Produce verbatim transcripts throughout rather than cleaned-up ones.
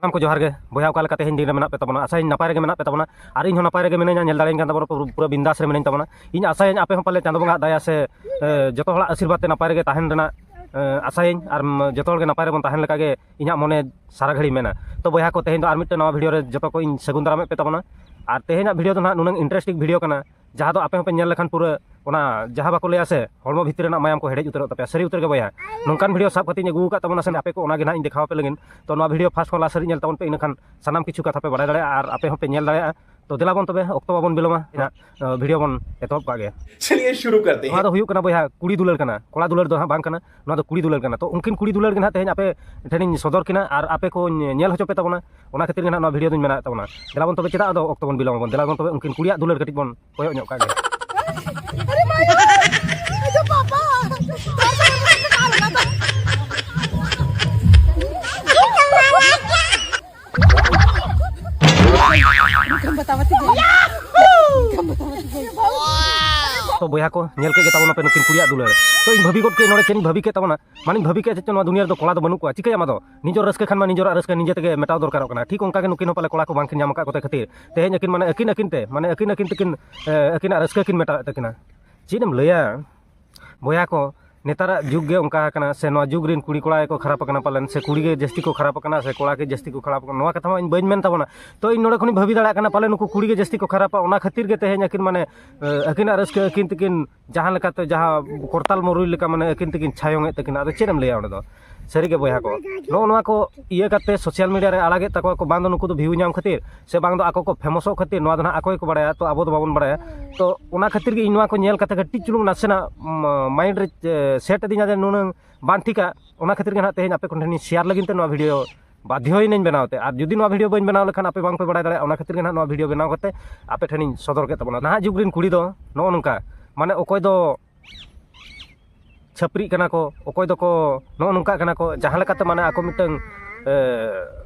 ᱥᱟᱱᱟᱢ ᱠᱚ ᱡᱚᱦᱟᱨ ᱜᱮ ᱵᱚᱭᱦᱟ, ᱚᱠᱟ ᱞᱮᱠᱟ ᱛᱮᱦᱮᱧ ᱫᱤᱱ ᱨᱮ ᱢᱮᱱᱟᱜ ᱯᱮ ᱛᱟᱵᱚᱱᱟ? ᱟᱥᱟᱭᱟᱹᱧ ᱱᱟᱯᱟᱭ ᱨᱮᱜᱮ ᱢᱮᱱᱟᱜ ᱯᱮ ᱛᱟᱵᱚᱱᱟ, ᱟᱨ ᱤᱧ ᱦᱚᱸ ᱱᱟᱯᱟᱭ ᱨᱮᱜᱮ ᱢᱤᱱᱟᱹᱧᱟ, ᱧᱮᱞ ᱫᱟᱲᱮᱭᱟᱹᱧ ᱠᱟᱱ ᱛᱟᱵᱚᱱᱟ, ᱯᱩᱨᱟᱹ, ᱯᱩᱨᱟᱹ ᱵᱤᱱᱫᱟᱥ ᱨᱮ ᱢᱤᱱᱟᱹᱧ ᱛᱟᱵᱚᱱᱟ᱾ ᱤᱧ ᱟᱥᱟᱭᱟᱹᱧ ᱟᱯᱮ ᱦᱚᱸ ᱯᱟᱞᱮ ᱪᱟᱸᱫᱳ ᱵᱚᱸᱜᱟ ᱟᱜ ᱫᱟᱭᱟ ᱥᱮ, ᱮ, ᱡᱚᱛᱚ ᱦᱚᱲᱟᱜ ᱟᱥᱤᱨᱵᱟᱫᱽ ᱛᱮ ᱱᱟᱯᱟᱭ ᱨᱮᱜᱮ ᱛᱟᱦᱮᱱ ᱨᱮᱱᱟᱜ, ᱮ, ᱟᱥᱟᱭᱟᱹᱧ, ᱟᱨ, ᱩᱢ, ᱡᱚᱛᱚ ᱦᱚᱲ ᱜᱮ ᱱᱟᱯᱟᱭ ᱨᱮᱵᱚᱱ ᱛᱟᱦᱮᱱ ᱞᱮᱠᱟ ᱜᱮ ᱤᱧᱟᱹᱜ ᱢᱚᱱᱮ ᱥᱟᱨᱟ ᱜᱷᱟᱹᱲᱤ ᱢᱮᱱᱟ᱾ ᱛᱚ ᱵᱚᱭᱦᱟ ᱠᱚ, ᱛᱮᱦᱮᱧ ᱫᱚ ᱟᱨ ᱢᱤᱫᱴᱮᱱ ᱱᱟᱣᱟ ᱵᱷᱤᱰᱤᱭᱳ ᱨᱮ ᱡᱚᱛᱚ ᱠᱚ ᱤᱧ ᱥᱟᱹᱜᱩᱱ ᱫᱟᱨᱟᱢᱮᱫ ᱯᱮ ᱛᱟᱵᱚᱱᱟ᱾ ᱟᱨ ᱛᱮᱦᱮᱧᱟᱜ ᱵᱷᱤᱰᱤᱭᱳ ᱫᱚ ᱱᱟᱦᱟᱜ ᱱᱩᱱᱟᱹᱝ ᱤᱱᱴᱟᱨᱮᱥᱴᱤᱝ ᱵᱷᱤᱰᱤᱭᱳ ᱠᱟᱱᱟ, ᱡᱟᱦᱟᱸ ᱫᱚ ᱟᱯᱮ ᱦᱚᱸᱯᱮ ᱧᱮᱞ ᱞᱮᱠᱷᱟᱱ ᱯᱩᱨᱟᱹ ᱚᱱᱟ ᱡᱟᱦᱟᱸ ᱵᱟᱠᱚ ᱞᱟᱹᱭᱟ ᱥᱮ, ᱦᱚᱲᱢᱚ ᱵᱷᱤᱛᱤᱨ ᱨᱮᱱᱟᱜ ᱢᱟᱭᱟᱢ ᱠᱚ ᱦᱮᱰᱮᱡ ᱩᱛᱟᱹᱨᱚᱜ ᱛᱟᱯᱮᱭᱟ᱾ ᱥᱟᱹᱨᱤ ᱩᱛᱟᱹᱨ ᱜᱮ ᱵᱚᱭᱦᱟ, ᱱᱚᱝᱠᱟᱱ ᱵᱷᱤᱰᱤᱭᱳ ᱥᱟᱵ ᱠᱟᱛᱮ ᱤᱧ ᱟᱹᱜᱩ ᱟᱠᱟᱫ ᱛᱟᱵᱚᱱᱟ ᱥᱮ, ᱟᱯᱮ ᱠᱚ ᱚᱱᱟ ᱜᱮ ᱱᱟᱦᱟᱜ ᱤᱧ ᱫᱮᱠᱷᱟᱣ ᱟᱯᱮ ᱞᱟᱹᱜᱤᱫ᱾ ᱛᱚ ᱱᱚᱣᱟ ᱵᱷᱤᱰᱤᱭᱳ ᱯᱷᱟᱥᱴ ᱠᱷᱚᱱ ᱞᱟᱥᱴ ᱫᱷᱟᱹᱨᱤᱡ ᱧᱮᱞ ᱛᱟᱵᱚᱱ ᱯᱮ, ᱤᱱᱟᱹᱠᱷᱟᱱ ᱥᱟᱱᱟᱢ ᱠᱤᱪᱷᱩ ᱠᱟᱛᱷᱟ ᱯᱮ ᱵᱟᱲᱟᱭ ᱫᱟᱲᱮᱭᱟᱜᱼᱟ ᱟᱨ ᱟᱯᱮ ᱦᱚᱸᱯᱮ ᱧᱮᱞ ᱫᱟᱲᱮᱭᱟᱜᱼᱟ᱾ ᱛᱚ ᱫᱮᱞᱟ ᱵᱚᱱ ᱛᱚᱵᱮ, ᱚᱠᱛᱚ ᱵᱟᱵᱚᱱ ᱵᱤᱞᱚᱢᱟ, ᱤᱧᱟᱹᱜ, ᱟᱸ, ᱵᱷᱤᱰᱤᱭᱳ ᱵᱚᱱ ᱮᱛᱚᱦᱚᱵ ᱠᱟᱜ ᱜᱮ᱾ ᱪᱟᱞᱤᱭᱮ ᱥᱩᱨᱩ ᱠᱟᱨᱛᱮ ᱦᱮᱸ᱾ ᱱᱚᱣᱟ ᱫᱚ ᱦᱩᱭᱩᱜ ᱠᱟᱱᱟ ᱵᱚᱭᱦᱟ ᱠᱩᱲᱤ ᱫᱩᱞᱟᱹᱲ ᱠᱟᱱᱟ, ᱠᱚᱲᱟ ᱫᱩᱞᱟᱹᱲ ᱫᱚ ᱦᱟᱸᱜ ᱵᱟᱝ ᱠᱟᱱᱟ, ᱱᱚᱣᱟ ᱫᱚ ᱠᱩᱲᱤ ᱫᱩᱞᱟᱹᱲ ᱠᱟᱱᱟ᱾ ᱛᱚ ᱩᱱᱠᱤᱱ ᱠᱩᱲᱤ ᱫᱩᱞᱟᱹᱲ ᱜᱮ ᱱᱟᱦᱟᱜ ᱛᱮᱦᱮᱧ ᱟᱯᱮ ᱴᱷᱮᱱᱤᱧ ᱥᱚᱫᱚᱨ ᱠᱤᱱᱟ ᱟᱨ ᱟᱯᱮ ᱠᱚᱧ ᱧᱮᱞ ᱦᱚᱪᱚ ᱯᱮ ᱛᱟᱵᱚᱱᱟ, ᱚᱱᱟ ᱠᱷᱟᱹᱛᱤᱨ ᱜᱮ ᱱᱟᱦᱟᱜ ᱱᱚᱣᱟ ᱵᱷᱤᱰᱤᱭᱳ ᱫᱚᱧ ᱵᱮᱱᱟᱣᱮᱫ ᱛᱟᱵᱚᱱᱟ᱾ ᱫᱮᱞᱟ ᱵᱚᱱ ᱛᱚᱵᱮ, ᱪᱮᱫᱟᱜ ᱟᱫᱚ ᱚᱠᱛᱚ ᱵᱚᱱ ᱵᱤᱞᱚᱢᱟᱵᱚᱱ, ᱫᱮᱞᱟ ᱵᱚᱱ ᱛᱚᱵᱮ ᱩᱱᱠᱤᱱ ᱠᱩᱲᱤᱭᱟᱜ ᱫᱩᱞᱟᱹᱲ ᱠᱟᱹᱴᱤᱡ ᱵᱚᱱ ᱠᱚᱭᱚᱜ ᱧᱚᱜ ᱠᱟᱜ ᱜᱮ᱾ ᱛᱚ ᱵᱚᱭᱦᱟ ᱠᱚ, ᱧᱮᱞ ᱠᱮᱫ ᱜᱮ ᱛᱟᱵᱚᱱᱟᱯᱮ ᱱᱩᱠᱤᱱ ᱠᱩᱲᱤᱭᱟᱜ ᱫᱩᱞᱟᱹᱲ᱾ ᱛᱚ ᱤᱧ ᱵᱷᱟᱹᱵᱤ ᱜᱚᱫ ᱠᱮᱫ ᱱᱚᱰᱮ, ᱪᱮᱫ ᱤᱧ ᱵᱷᱟᱹᱵᱤ ᱠᱮᱫ ᱛᱟᱵᱚᱱᱟ, ᱢᱟᱱᱮᱧ ᱵᱷᱟᱹᱵᱤ ᱠᱮᱫ ᱪᱮᱫ ᱪᱚ ᱱᱚᱣᱟ ᱫᱩᱱᱤᱭᱟᱹ ᱨᱮᱫᱚ ᱠᱚᱲᱟ ᱫᱚ ᱵᱟᱹᱱᱩᱜ ᱠᱚᱣᱟ, ᱪᱤᱠᱟᱹᱭᱟᱢ ᱟᱫᱚ? ᱱᱤᱡᱮᱨ ᱨᱟᱹᱥᱠᱟᱹ ᱠᱷᱟᱱ ᱢᱟ ᱱᱤᱡᱮᱨᱟᱜ ᱨᱟᱹᱥᱠᱟᱹ ᱱᱤᱡᱮ ᱛᱮᱜᱮ ᱢᱮᱴᱟᱣ ᱫᱚᱨᱠᱟᱨᱚᱜ ᱠᱟᱱᱟ᱾ ᱴᱷᱤᱠ ᱚᱱᱠᱟ ᱜᱮ ᱱᱩᱠᱤᱱ ᱦᱚᱸ ᱯᱟᱞᱮ ᱠᱚᱲᱟ ᱠᱚ ᱵᱟᱝᱠᱤᱱ ᱧᱟᱢ ᱟᱠᱟᱫ ᱠᱚᱛᱮ ᱠᱷᱟᱹᱛᱤᱨ ᱛᱮᱦᱮᱧ ᱟᱹᱠᱤᱱ ᱢᱟᱱᱮ ᱟᱹᱠᱤᱱ ᱟᱹᱠᱤᱱ ᱛᱮ, ᱢᱟᱱᱮ ᱟᱹᱠᱤᱱ ᱟᱹᱠᱤᱱ ᱛᱮᱠᱤᱱ, ᱮ, ᱟᱹᱠᱤᱱᱟᱜ ᱨᱟᱹᱥᱠᱟᱹ ᱠᱤᱱ ᱢᱮᱴᱟᱣᱮᱫ ᱛᱟᱹᱠᱤᱱᱟ᱾ ᱪᱮᱫ ᱮᱢ ᱞᱟᱹᱭᱟ ᱵᱚᱭᱦᱟ ᱠᱚ, ᱱᱮᱛᱟᱨᱟᱜ ᱡᱩᱜᱽ ᱜᱮ ᱚᱱᱠᱟ ᱟᱠᱟᱱᱟ, ᱥᱮ ᱱᱚᱣᱟ ᱡᱩᱜᱽ ᱨᱮᱱ ᱠᱩᱲᱤ ᱠᱚᱲᱟ ᱜᱮᱠᱚ ᱠᱷᱟᱨᱟᱯ ᱟᱠᱟᱱᱟ ᱯᱟᱞᱮᱱ, ᱥᱮ ᱠᱩᱲᱤ ᱜᱮ ᱡᱟᱹᱥᱛᱤ ᱠᱚ ᱠᱷᱟᱨᱟᱯ ᱟᱠᱟᱱᱟ, ᱥᱮ ᱠᱚᱲᱟ ᱜᱮ ᱡᱟᱹᱥᱛᱤ ᱠᱚ ᱠᱷᱟᱨᱟᱯ ᱟᱠᱟᱱᱟ, ᱱᱚᱣᱟ ᱠᱟᱛᱷᱟ ᱢᱟ ᱤᱧ ᱵᱟᱹᱧ ᱢᱮᱱ ᱛᱟᱵᱚᱱᱟ᱾ ᱛᱚ ᱤᱧ ᱱᱚᱰᱮ ᱠᱷᱚᱱᱤᱧ ᱵᱷᱟᱹᱵᱤ ᱫᱟᱲᱮᱭᱟᱜ ᱠᱟᱱᱟ, ᱯᱟᱞᱮ ᱱᱩᱠᱩ ᱠᱩᱲᱤ ᱜᱮ ᱡᱟᱹᱥᱛᱤ ᱠᱚ ᱠᱷᱟᱨᱟᱯᱟ, ᱚᱱᱟ ᱠᱷᱟᱹᱛᱤᱨ ᱜᱮ ᱛᱮᱦᱮᱧ ᱟᱹᱠᱤᱱ ᱢᱟᱱᱮ, ᱮ, ᱟᱹᱠᱤᱱᱟᱜ ᱨᱟᱹᱥᱠᱟᱹ ᱟᱹᱠᱤᱱ ᱛᱮᱠᱤᱱ ᱡᱟᱦᱟᱸ ᱞᱮᱠᱟᱛᱮ ᱡᱟᱦᱟᱸ ᱠᱚᱨᱛᱟᱞ ᱢᱚᱨᱩᱭ ᱞᱮᱠᱟ ᱢᱟᱱᱮ ᱟᱹᱠᱤᱱ ᱛᱮᱠᱤᱱ ᱪᱷᱟᱭᱚᱝ ᱮᱫ ᱛᱟᱹᱠᱤᱱᱟ᱾ ᱟᱫᱚ ᱪᱮᱫ ᱮᱢ ᱞᱟᱹᱭᱟ ᱚᱸᱰᱮ ᱫᱚ? ᱥᱟᱹᱨᱤ ᱜᱮ ᱵᱚᱭᱦᱟ ᱠᱚ, ᱱᱚᱜᱼᱚ ᱱᱚᱣᱟ ᱠᱚ ᱤᱭᱟᱹ ᱠᱟᱛᱮ ᱥᱳᱥᱟᱞ ᱢᱤᱰᱤᱭᱟ ᱨᱮ ᱟᱲᱟᱜᱮᱫ ᱛᱟᱠᱚᱣᱟ ᱠᱚ, ᱵᱟᱝ ᱫᱚ ᱱᱩᱠᱩ ᱫᱚ ᱵᱷᱤᱭᱩ ᱧᱟᱢ ᱠᱷᱟᱹᱛᱤᱨ, ᱥᱮ ᱵᱟᱝ ᱫᱚ ᱟᱠᱚ ᱠᱚ ᱯᱷᱮᱢᱚᱥᱚᱜ ᱠᱷᱟᱹᱛᱤᱨ, ᱱᱚᱣᱟ ᱫᱚ ᱱᱟᱦᱟᱜ ᱟᱠᱚ ᱜᱮᱠᱚ ᱵᱟᱲᱟᱭᱟ, ᱛᱚ ᱟᱵᱚ ᱫᱚ ᱵᱟᱵᱚᱱ ᱵᱟᱲᱟᱭᱟ᱾ ᱛᱚ ᱚᱱᱟ ᱠᱷᱟᱹᱛᱤᱨ ᱜᱮ ᱤᱧ ᱱᱚᱣᱟ ᱠᱚ ᱧᱮᱞ ᱠᱟᱛᱮ ᱠᱟᱹᱴᱤᱡ ᱪᱩᱞᱩᱝ ᱱᱟᱥᱮᱱᱟᱜ, ᱩᱢ, ᱢᱟᱭᱤᱱᱰ ᱨᱮ, ᱮ, ᱥᱮᱴ ᱟᱹᱫᱤᱧᱟ ᱡᱮ ᱱᱩᱱᱟᱹᱝ ᱵᱟᱝ ᱴᱷᱤᱠᱟ᱾ ᱚᱱᱟ ᱠᱷᱟᱹᱛᱤᱨ ᱜᱮ ᱱᱟᱦᱟᱜ ᱛᱮᱦᱮᱧ ᱟᱯᱮ ᱠᱚ ᱴᱷᱮᱱᱤᱧ ᱥᱮᱭᱟᱨ ᱞᱟᱹᱜᱤᱫ ᱛᱮ ᱱᱚᱣᱟ ᱵᱷᱤᱰᱤᱭᱳ ᱵᱟᱫᱽᱫᱷᱚᱭᱮᱱᱟᱹᱧ ᱵᱮᱱᱟᱣ ᱛᱮ᱾ ᱟᱨ ᱡᱩᱫᱤ ᱱᱚᱣᱟ ᱵᱷᱤᱰᱤᱭᱳ ᱵᱟᱹᱧ ᱵᱮᱱᱟᱣ ᱞᱮᱠᱷᱟᱱ ᱟᱯᱮ ᱵᱟᱝ ᱯᱮ ᱵᱟᱲᱟᱭ ᱫᱟᱲᱮᱭᱟᱜᱼᱟ, ᱚᱱᱟ ᱠᱷᱟᱹᱛᱤᱨ ᱜᱮ ᱱᱟᱦᱟᱜ ᱱᱚᱣᱟ ᱵᱷᱤᱰᱤᱭᱳ ᱵᱮᱱᱟᱣ ᱠᱟᱛᱮ ᱟᱯᱮ ᱴᱷᱮᱱᱤᱧ ᱥᱚᱫᱚᱨ ᱠᱮᱫ ᱛᱟᱵᱚᱱᱟ᱾ ᱱᱟᱦᱟᱜ ᱡᱩᱜᱽ ᱨᱮᱱ ᱠᱩᱲᱤ ᱫᱚ ᱱᱚᱜᱼᱚ ᱱᱚᱝᱠᱟ, ᱢᱟᱱᱮ ᱚᱠᱚᱭ ᱫᱚ ᱪᱷᱟᱹᱯᱨᱤᱜ ᱠᱟᱱᱟ ᱠᱚ, ᱚᱠᱚᱭ ᱫᱚᱠᱚ ᱱᱚᱜᱼᱚ ᱱᱚᱝᱠᱟᱜ ᱠᱟᱱᱟ ᱠᱚ, ᱡᱟᱦᱟᱸ ᱞᱮᱠᱟᱛᱮ ᱢᱟᱱᱮ ᱟᱠᱚ ᱢᱤᱫᱴᱟᱝ, ᱮ,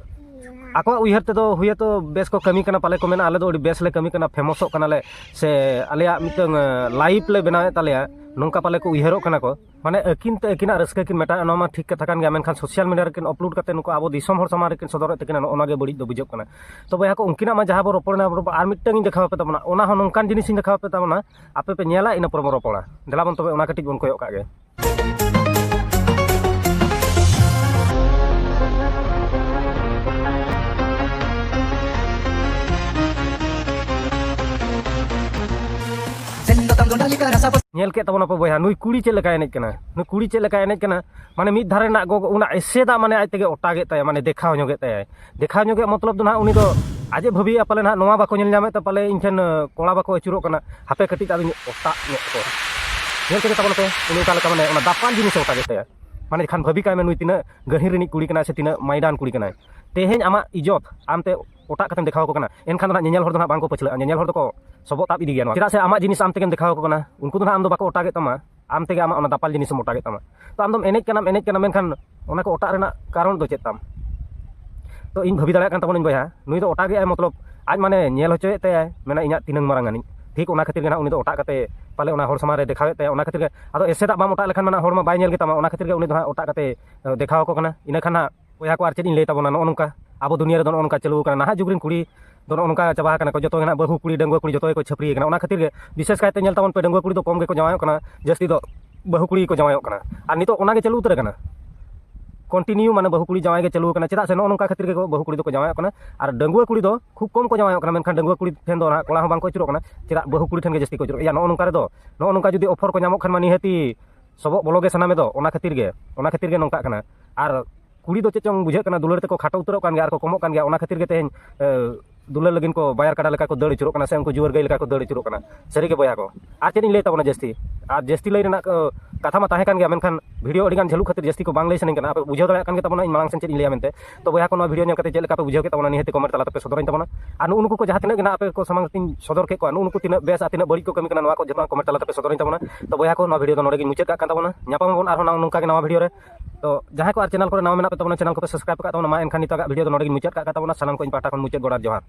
ᱟᱠᱚᱣᱟᱜ ᱩᱭᱦᱟᱹᱨ ᱛᱮᱫᱚ ᱦᱩᱭᱛᱳ ᱵᱮᱥ ᱠᱚ ᱠᱟᱹᱢᱤ ᱠᱟᱱᱟ, ᱯᱟᱞᱮ ᱠᱚ ᱢᱮᱱᱟ, "ᱟᱞᱮ ᱫᱚ ᱟᱹᱰᱤ ᱵᱮᱥ ᱞᱮ ᱠᱟᱹᱢᱤ ᱠᱟᱱᱟ, ᱯᱷᱮᱢᱚᱥᱚᱜ ᱠᱟᱱᱟᱞᱮ, ᱥᱮ ᱟᱞᱮᱭᱟᱜ ᱢᱤᱫᱴᱟᱝ, ᱮ, ᱞᱟᱭᱤᱯᱷ ᱞᱮ ᱵᱮᱱᱟᱣᱮᱫ ᱛᱟᱞᱮᱭᱟ, ᱱᱚᱝᱠᱟ ᱯᱟᱞᱮ ᱠᱚ ᱩᱭᱦᱟᱹᱨᱚᱜ ᱠᱟᱱᱟ ᱠᱚ, ᱢᱟᱱᱮ ᱟᱹᱠᱤᱱ ᱛᱮ ᱟᱹᱠᱤᱱᱟᱜ ᱨᱟᱹᱥᱠᱟᱹ ᱠᱤᱱ ᱢᱮᱴᱟᱣᱮᱫᱼᱟ, ᱱᱚᱣᱟ ᱢᱟ ᱴᱷᱤᱠ ᱠᱟᱛᱷᱟ ᱠᱟᱱ ᱜᱮᱭᱟ, ᱢᱮᱱᱠᱷᱟᱱ ᱥᱳᱥᱟᱞ ᱢᱤᱰᱤᱭᱟ ᱨᱮᱠᱤᱱ ᱟᱯᱞᱳᱰ ᱠᱟᱛᱮ ᱱᱩᱠᱩ ᱟᱵᱚ ᱫᱤᱥᱚᱢ ᱦᱚᱲ ᱥᱟᱢᱟᱝ ᱨᱮᱠᱤᱱ ᱥᱚᱫᱚᱨᱮᱫ ᱛᱟᱹᱠᱤᱱᱟ, ᱱᱚᱜᱼᱚ ᱱᱚᱣᱟ ᱜᱮ ᱵᱟᱹᱲᱤᱡ ᱫᱚ ᱵᱩᱡᱷᱟᱹᱜ ᱠᱟᱱᱟ᱾ ᱛᱚ ᱵᱚᱭᱦᱟ ᱠᱚ, ᱩᱱᱠᱤᱱᱟᱜ ᱢᱟ ᱡᱟᱦᱟᱸ ᱵᱚ ᱨᱚᱯᱚᱲᱮᱱᱟ, ᱟᱨ ᱢᱤᱫᱴᱟᱝ ᱤᱧ ᱫᱮᱠᱷᱟᱣ ᱟᱯᱮ ᱛᱟᱵᱚᱱᱟ, ᱚᱱᱟ ᱦᱚᱸ ᱱᱚᱝᱠᱟᱱ ᱡᱤᱱᱤᱥ ᱤᱧ ᱫᱮᱠᱷᱟᱣ ᱟᱯᱮ ᱛᱟᱵᱚᱱᱟ, ᱟᱯᱮ ᱯᱮ ᱧᱮᱞᱟ, ᱤᱱᱟᱹ ᱯᱚᱨᱮ ᱵᱚᱱ ᱨᱚᱯᱚᱲᱟ᱾ ᱫᱮᱞᱟ ᱵᱚᱱ ᱛᱚᱵᱮ ᱚᱱᱟ ᱠᱟᱹᱴᱤᱡ ᱵᱚᱱ ᱠᱚᱭᱚᱜ ᱠᱟᱜ ᱜᱮ᱾ ᱧᱮᱞ ᱠᱮᱫ ᱛᱟᱵᱚᱱᱟ ᱯᱮ ᱵᱚᱭᱦᱟ, ᱱᱩᱭ ᱠᱩᱲᱤ ᱪᱮᱫ ᱞᱮᱠᱟᱭ ᱮᱱᱮᱡ ᱠᱟᱱᱟ, ᱱᱩᱭ ᱠᱩᱲᱤ ᱪᱮᱫ ᱞᱮᱠᱟᱭ ᱮᱱᱮᱡ ᱠᱟᱱᱟ᱾ ᱢᱟᱱᱮ ᱢᱤᱫ ᱫᱷᱟᱨᱮ ᱨᱮᱱᱟᱜ ᱜᱚᱜ ᱚᱱᱟ ᱮᱥᱮᱫᱟᱜ ᱢᱟᱱᱮ ᱟᱡ ᱛᱮᱜᱮ ᱚᱴᱟᱜᱮᱫ ᱛᱟᱭᱟ, ᱢᱟᱱᱮ ᱫᱮᱠᱷᱟᱣ ᱧᱚᱜᱮᱫ ᱛᱟᱭᱟᱭ᱾ ᱫᱮᱠᱷᱟᱣ ᱧᱚᱜᱮᱫ ᱢᱚᱛᱞᱚᱵ ᱫᱚ ᱱᱟᱦᱟᱜ ᱩᱱᱤ ᱫᱚ ᱟᱡ ᱮ ᱵᱷᱟᱹᱵᱤᱭᱮᱫᱼᱟ ᱯᱟᱞᱮ ᱱᱟᱦᱟᱜ ᱱᱚᱣᱟ ᱵᱟᱠᱚ ᱧᱮᱞ ᱧᱟᱢᱮᱫ ᱛᱮ ᱯᱟᱞᱮ ᱤᱧ ᱴᱷᱮᱱ, ᱮ, ᱠᱚᱲᱟ ᱵᱟᱠᱚ ᱟᱹᱪᱩᱨᱚᱜ ᱠᱟᱱᱟ, ᱦᱟᱯᱮ ᱠᱟᱹᱴᱤᱡ ᱟᱫᱚᱧ ᱚᱴᱟᱜ ᱧᱚᱜ ᱠᱚᱣᱟ᱾ ᱧᱮᱞ ᱠᱮᱫᱟ ᱛᱟᱵᱚᱱ ᱯᱮ, ᱩᱱᱤ ᱚᱠᱟ ᱞᱮᱠᱟ ᱢᱟᱱᱮ ᱚᱱᱟ ᱫᱟᱯᱟᱞ ᱡᱤᱱᱤᱥ ᱮ ᱚᱴᱟᱜᱮᱫ ᱛᱟᱭᱟ᱾ ᱢᱟᱱᱮ ᱠᱷᱟᱱ ᱵᱷᱟᱹᱵᱤ ᱠᱟᱭ ᱢᱮ ᱱᱩᱭ ᱛᱤᱱᱟᱹᱜ ᱜᱟᱹᱦᱤᱨ ᱨᱤᱱᱤᱡ ᱠᱩᱲᱤ ᱠᱟᱱᱟᱭ ᱥᱮ ᱛᱤᱱᱟᱹᱜ ᱢᱟᱭᱰᱟᱱ ᱠᱩᱲᱤ ᱠᱟᱱᱟᱭ᱾ ᱛᱮᱦᱮᱧ ᱟᱢᱟᱜ ᱤᱡᱚᱛ ᱟᱢ ᱛᱮ ᱚᱴᱟᱜ ᱠᱟᱛᱮᱢ ᱫᱮᱠᱷᱟᱣ ᱟᱠᱚ ᱠᱟᱱᱟ, ᱮᱱᱠᱷᱟᱱ ᱫᱚ ᱱᱟᱦᱟᱜ ᱧᱮᱧᱮᱞ ᱦᱚᱲ ᱫᱚ ᱱᱟᱦᱟᱜ ᱵᱟᱝ ᱠᱚ ᱯᱟᱹᱪᱷᱞᱟᱹᱜᱼᱟ, ᱧᱮᱧᱮᱞ ᱦᱚᱲ ᱫᱚᱠᱚ ᱥᱚᱵᱚᱜ ᱛᱟᱵ ᱤᱫᱤ ᱜᱮᱭᱟ ᱱᱚᱣᱟ᱾ ᱪᱮᱫᱟᱜ ᱥᱮ ᱟᱢᱟᱜ ᱡᱤᱱᱤᱥ ᱟᱢ ᱛᱮᱜᱮᱢ ᱫᱮᱠᱷᱟᱣ ᱟᱠᱚ ᱠᱟᱱᱟ, ᱩᱱᱠᱩ ᱫᱚ ᱱᱟᱦᱟᱜ ᱟᱢ ᱫᱚ ᱵᱟᱠᱚ ᱚᱴᱟᱜᱮᱫ ᱛᱟᱢᱟ, ᱟᱢ ᱛᱮᱜᱮ ᱟᱢᱟᱜ ᱚᱱᱟ ᱫᱟᱯᱟᱞ ᱡᱤᱱᱤᱥ ᱮᱢ ᱚᱴᱟᱜᱮᱫ ᱛᱟᱢᱟ᱾ ᱛᱚ ᱟᱢ ᱫᱚᱢ ᱮᱱᱮᱡ ᱠᱟᱱᱟᱢ, ᱮᱱᱮᱡ ᱠᱟᱱᱟᱢ, ᱢᱮᱱᱠᱷᱟᱱ ᱚᱱᱟ ᱠᱚ ᱚᱴᱟᱜ ᱨᱮᱱᱟᱜ ᱠᱟᱨᱚᱱ ᱫᱚ ᱪᱮᱫ ᱛᱟᱢ? ᱛᱚ ᱤᱧ ᱵᱷᱟᱹᱵᱤ ᱫᱟᱲᱮᱭᱟᱜ ᱠᱟᱱ ᱛᱟᱵᱚᱱᱟᱹᱧ ᱵᱚᱭᱦᱟ, ᱱᱩᱭ ᱫᱚ ᱚᱴᱟᱜᱮᱫᱼᱟᱭ ᱢᱚᱛᱞᱚᱵ ᱟᱡ ᱢᱟᱱᱮ ᱧᱮᱞ ᱦᱚᱪᱚᱭᱮᱫ ᱛᱟᱭᱟᱭ, ᱢᱮᱱᱟ ᱤᱧᱟᱹᱜ ᱛᱤᱱᱟᱹᱝ ᱢᱟᱨᱟᱝ ᱟᱹᱱᱤᱡ᱾ ᱴᱷᱤᱠ ᱚᱱᱟ ᱠᱷᱟᱹᱛᱤᱨ ᱜᱮ ᱱᱟᱦᱟᱜ ᱩᱱᱤ ᱫᱚ ᱚᱴᱟᱜ ᱠᱟᱛᱮ ᱯᱟᱞᱮ ᱚᱱᱟ ᱦᱚᱲ ᱥᱟᱢᱟᱝ ᱨᱮ ᱫᱮᱠᱷᱟᱣᱮᱫ ᱛᱟᱭᱟ᱾ ᱚᱱᱟ ᱠᱷᱟᱹᱛᱤᱨ ᱜᱮ ᱟᱫᱚ ᱮᱥᱮᱫᱟᱜ ᱵᱟᱢ ᱚᱴᱟᱜ ᱞᱮᱠᱷᱟᱱ ᱢᱟ ᱱᱟᱦᱟᱜ ᱦᱚᱲ ᱢᱟ ᱵᱟᱭ ᱧᱮᱞ ᱜᱮ ᱛᱟᱢᱟ, ᱚᱱᱟ ᱠᱷᱟᱹᱛᱤᱨ ᱜᱮ ᱩᱱᱤ ᱫᱚ ᱦᱟᱸᱜ ᱚᱴᱟᱜ ᱠᱟᱛᱮ, ᱮ, ᱫᱮᱠᱷᱟᱣ ᱟᱠᱚ ᱠᱟᱱᱟ᱾ ᱤᱱᱟᱹ ᱠᱷᱟᱱ ᱦᱟᱸᱜ ᱵᱚᱭᱦᱟ ᱠᱚ ᱟᱨ ᱪᱮᱫ ᱤᱧ ᱞᱟᱹᱭ ᱛᱟᱵᱚᱱᱟ, ᱱᱚᱜᱼᱚ ᱱᱚᱝᱠᱟ ᱟᱵᱚ ᱫᱩᱱᱤᱭᱟᱹ ᱨᱮᱫᱚ ᱱᱚᱜᱼᱚ ᱱᱚᱝᱠᱟ ᱪᱟᱹᱞᱩ ᱟᱠᱟᱱᱟ᱾ ᱱᱟᱦᱟᱜ ᱡᱩᱜᱽ ᱨᱮᱱ ᱠᱩᱲᱤ ᱫᱚ ᱱᱚᱜᱼᱚ ᱱᱚᱝᱠᱟ ᱪᱟᱵᱟ ᱟᱠᱟᱱᱟ ᱠᱚ, ᱡᱚᱛᱚ ᱜᱮ ᱱᱟᱦᱟᱜ ᱵᱟᱹᱦᱩ ᱠᱩᱲᱤ ᱰᱟᱺᱜᱩᱣᱟᱹ ᱠᱩᱲᱤ ᱡᱚᱛᱚ ᱜᱮᱠᱚ ᱪᱷᱟᱹᱯᱨᱤ ᱟᱠᱟᱱᱟ᱾ ᱚᱱᱟ ᱠᱷᱟᱹᱛᱤᱨ ᱜᱮ ᱵᱤᱥᱮᱥ ᱠᱟᱭᱛᱮ ᱧᱮᱞ ᱛᱟᱵᱚᱱ ᱯᱮ ᱰᱟᱺᱜᱩᱣᱟᱹ ᱠᱩᱲᱤ ᱫᱚ ᱠᱚᱢ ᱜᱮᱠᱚ ᱡᱟᱶᱟᱭᱚᱜ ᱠᱟᱱᱟ, ᱡᱟᱹᱥᱛᱤ ᱫᱚ ᱵᱟᱹᱦᱩ ᱠᱩᱲᱤ ᱜᱮᱠᱚ ᱡᱟᱶᱟᱭᱚᱜ ᱠᱟᱱᱟ᱾ ᱟᱨ ᱱᱤᱛᱚᱜ ᱚᱱᱟ ᱜᱮ ᱪᱟᱹᱞᱩ ᱩᱛᱟᱹᱨ ᱟᱠᱟᱱᱟ, ᱠᱚᱱᱴᱤᱱᱤᱭᱩ ᱢᱟᱱᱮ ᱵᱟᱹᱦᱩ ᱠᱩᱲᱤ ᱡᱟᱶᱟᱭ ᱜᱮ ᱪᱟᱹᱞᱩ ᱟᱠᱟᱱᱟ᱾ ᱪᱮᱫᱟᱜ ᱥᱮ ᱱᱚᱜᱼᱚ ᱱᱚᱝᱠᱟ ᱠᱷᱟᱹᱛᱤᱨ ᱜᱮ ᱵᱟᱹᱦᱩ ᱠᱩᱲᱤ ᱫᱚᱠᱚ ᱡᱟᱶᱟᱭᱚᱜ ᱠᱟᱱᱟ᱾ ᱟᱨ ᱰᱟᱺᱜᱩᱣᱟᱹ ᱠᱩᱲᱤ ᱫᱚ ᱠᱷᱩᱵ ᱠᱚᱢ ᱠᱚ ᱡᱟᱶᱟᱭᱚᱜ ᱠᱟᱱᱟ, ᱢᱮᱱᱠᱷᱟᱱ ᱰᱟᱺᱜᱩᱣᱟᱹ ᱠᱩᱲᱤ ᱴᱷᱮᱱ ᱫᱚ ᱱᱟᱦᱟᱜ ᱠᱚᱲᱟ ᱦᱚᱸ ᱵᱟᱝ ᱠᱚ ᱟᱹᱪᱩᱨᱚᱜ ᱠᱟᱱᱟ᱾ ᱪᱮᱫᱟᱜ ᱵᱟᱹᱦᱩ ᱠᱩᱲᱤ ᱴᱷᱮᱱ ᱜᱮ ᱡᱟᱹᱥᱛᱤ ᱠᱚ ᱟᱹᱪᱩᱨᱚᱜ ᱠᱟᱱᱟ? ᱭᱟ, ᱱᱚᱜᱼᱚ ᱱᱚᱝᱠᱟ ᱨᱮᱫᱚ, ᱱᱚᱜᱼᱚ ᱱᱚᱝᱠᱟ ᱡᱩᱫᱤ ᱚᱯᱷᱟᱨ ᱠᱚ ᱧᱟᱢᱚᱜ ᱠᱷᱟᱱ ᱢᱟ ᱱᱤᱦᱟᱹᱛᱤ ᱥᱚᱵᱚᱜ ᱵᱚᱞᱚ ᱜᱮ ᱥᱟᱱᱟ ᱢᱮ ᱫᱚ, ᱚᱱᱟ ᱠᱷᱟᱹᱛᱤᱨ ᱜᱮ, ᱚᱱᱟ ᱠᱷᱟᱹᱛᱤᱨ ᱜᱮ ᱱᱚᱝᱠᱟᱜ ᱠᱟᱱᱟ᱾ ᱟᱨ ᱠᱩᱲᱤ ᱫᱚ ᱪᱮᱫ ᱪᱚᱝ ᱵᱩᱡᱷᱟᱹᱜ ᱠᱟᱱᱟ, ᱫᱩᱞᱟᱹᱲ ᱛᱮᱠᱚ ᱠᱷᱟᱴᱚ ᱩᱛᱟᱹᱨᱚᱜ ᱠᱟᱱ ᱜᱮᱭᱟ ᱟᱨ ᱠᱚ ᱠᱚᱢᱚᱜ ᱠᱟᱱ ᱜᱮᱭᱟ, ᱚᱱᱟ ᱠᱷᱟᱹᱛᱤᱨ ᱜᱮ ᱛᱮᱦᱮᱧ, ᱮ, ᱫᱩᱞᱟᱹᱲ ᱞᱟᱹᱜᱤᱫ ᱠᱚ ᱵᱟᱭᱟᱨ ᱠᱟᱰᱟ ᱞᱮᱠᱟ ᱠᱚ ᱫᱟᱹᱲ ᱟᱹᱪᱩᱨᱚᱜ ᱠᱟᱱᱟ ᱥᱮ ᱩᱱᱠᱩ ᱡᱩᱣᱟᱹᱨ ᱜᱟᱹᱭ ᱞᱮᱠᱟ ᱠᱚ ᱫᱟᱹᱲ ᱟᱹᱪᱩᱨᱚᱜ ᱠᱟᱱᱟ᱾ ᱥᱟᱹᱨᱤ ᱜᱮ ᱵᱚᱭᱦᱟ ᱠᱚ, ᱟᱨ ᱡᱟᱹᱥᱛᱤ ᱞᱟᱹᱭ ᱨᱮᱱᱟᱜ, ᱮ, ᱠᱟᱛᱷᱟ ᱢᱟ ᱛᱟᱦᱮᱸ ᱠᱟᱱ ᱜᱮᱭᱟ, ᱢᱮᱱᱠᱷᱟᱱ ᱵᱷᱤᱰᱤᱭᱳ ᱟᱹᱰᱤ ᱜᱟᱱ ᱡᱷᱟᱹᱞᱩᱜ ᱠᱷᱟᱹᱛᱤᱨ ᱡᱟᱹᱥᱛᱤ ᱠᱚ ᱵᱟᱝ ᱞᱟᱹᱭ ᱥᱟᱱᱟᱧ ᱠᱟᱱᱟ᱾ ᱟᱯᱮ ᱵᱩᱡᱷᱟᱹᱣ ᱫᱟᱲᱮᱭᱟᱜ ᱠᱟᱱ ᱜᱮ ᱛᱟᱵᱚᱱᱟ ᱤᱧ ᱢᱟᱲᱟᱝ ᱥᱮᱱ ᱪᱮᱫ ᱤᱧ ᱞᱟᱹᱭᱟ ᱢᱮᱱᱛᱮ᱾ ᱛᱚ ᱵᱚᱭᱦᱟ ᱠᱚ, ᱱᱚᱣᱟ ᱵᱷᱤᱰᱤᱭᱳ ᱧᱮᱞ ᱠᱟᱛᱮ ᱪᱮᱫ ᱞᱮᱠᱟ ᱯᱮ ᱵᱩᱡᱷᱟᱹᱣ ᱠᱮᱫ ᱛᱟᱵᱚᱱᱟ, ᱱᱤᱦᱟᱹᱛ ᱠᱚᱢᱮᱱᱴ ᱛᱟᱞᱟ ᱛᱮᱯᱮ ᱥᱚᱫᱚᱨᱟᱹᱧ ᱛᱟᱵᱚᱱᱟ᱾ ᱟᱨ ᱱᱩᱜᱼᱩ ᱱᱩᱠᱩ ᱠᱚ ᱡᱟᱦᱟᱸ ᱛᱤᱱᱟᱹᱜ ᱜᱮ ᱱᱟᱦᱟᱜ ᱟᱯᱮ ᱠᱚ ᱥᱟᱢᱟᱝ ᱛᱤᱧ ᱥᱚᱫᱚᱨ ᱠᱮᱫ ᱠᱚᱣᱟ, ᱱᱩᱜᱼᱩ ᱱᱩᱠᱩ ᱛᱤᱱᱟᱹᱜ ᱵᱮᱥ ᱟᱨ ᱛᱤᱱᱟᱹᱜ ᱵᱟᱹᱲᱤᱡ ᱠᱚ ᱠᱟᱹᱢᱤ ᱠᱟᱱᱟ, ᱱᱚᱣᱟ ᱠᱚ ᱡᱚᱛᱚ ᱠᱚᱢᱮᱱᱴ ᱛᱟᱞᱟ ᱛᱮᱯᱮ ᱥᱚᱫᱚᱨᱟᱹᱧ ᱛᱟᱵᱚᱱᱟ᱾ ᱛᱚ ᱵᱚᱭᱦᱟ ᱠᱚ, ᱱᱚᱣᱟ ᱵᱷᱤᱰᱤᱭᱳ ᱫᱚ ᱱᱚᱰᱮ ᱜᱤᱧ ᱢᱩᱪᱟᱹᱫ ᱠᱟᱜ ᱠᱟᱱ ᱛᱟᱵᱚᱱᱟ᱾ ᱧᱟᱯᱟᱢ ᱟᱵᱚᱱ ᱟᱨᱦᱚᱸ ᱱᱟᱣᱟ ᱱᱚᱝᱠᱟ ᱜᱮ ᱱᱟᱣᱟ ᱵᱷᱤᱰᱤᱭᱳ ᱨᱮ᱾ ᱛᱚ ᱡᱟᱦᱟᱸᱭ ᱠᱚ ᱟᱨ ᱪᱮᱱᱮᱞ ᱠᱚᱨᱮ ᱱᱟᱣᱟ ᱢᱮᱱᱟᱜ ᱯᱮ ᱛᱟᱵᱚᱱᱟ, ᱪᱮᱱᱮᱞ ᱠᱚᱯᱮ ᱥᱟᱵᱥᱠᱨᱟᱭᱤᱵ ᱠᱟᱜ ᱛᱟᱵᱚᱱᱟ᱾ ᱢᱟ ᱮᱱᱠᱷᱟᱱ ᱱᱤᱛᱚᱜᱟᱜ ᱵᱷᱤᱰᱤᱭᱳ ᱫᱚ ᱱᱚᱰᱮ ᱜᱤᱧ ᱢᱩᱪᱟᱹᱫ ᱠᱟᱜ ᱠᱟᱱ ᱛᱟᱵᱚᱱᱟ᱾ ᱥᱟᱱᱟᱢ ᱠᱚ ᱤᱧ ᱯᱟᱦᱴᱟ ᱠᱷᱚᱱ ᱢᱩᱪᱟᱹᱫ ᱜᱚᱰ ᱟᱨ ᱡᱚᱦᱟᱨ᱾